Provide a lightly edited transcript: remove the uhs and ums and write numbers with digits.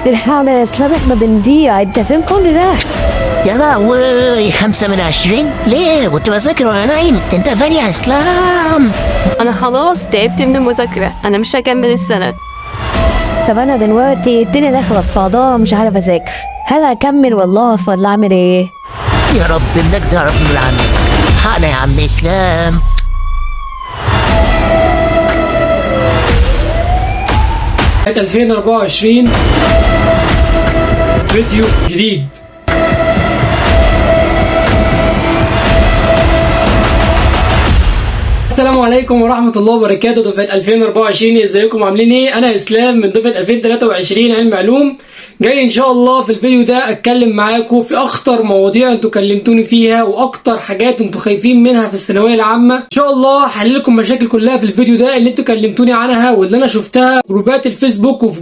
الحقنا يا اسلام، احنا بنضيع. انت فين كل ده؟ يا لهوي، 5 من 20؟ ليه؟ كنت بذاكر وانا نايم. انت فين يا اسلام؟ انا خلاص تعبت من المذاكرة، انا مش هكمل السنة. طب انا دلوقتي الدنيا داخله في بعضها، مش عارف اذاكر. هل اكمل ولا اقف ولا اعمل ايه؟ يا رب المجد يا رب العالمين، حقنا يا عم اسلام. سنة 2024 فيديو جديد. السلام عليكم ورحمة الله وبركاته. دفعة 2024، ازيكم عاملين ايه؟ انا اسلام من دفعة 2023 علم علوم. جاي ان شاء الله في الفيديو ده اتكلم معاكم في اخطر مواضيع انتوا كلمتوني فيها واكتر حاجات انتوا خايفين منها في الثانوية العامة. ان شاء الله هحل لكم مشاكل كلها في الفيديو ده اللي انتوا كلمتوني عنها واللي انا شفتها في جروبات الفيسبوك وفي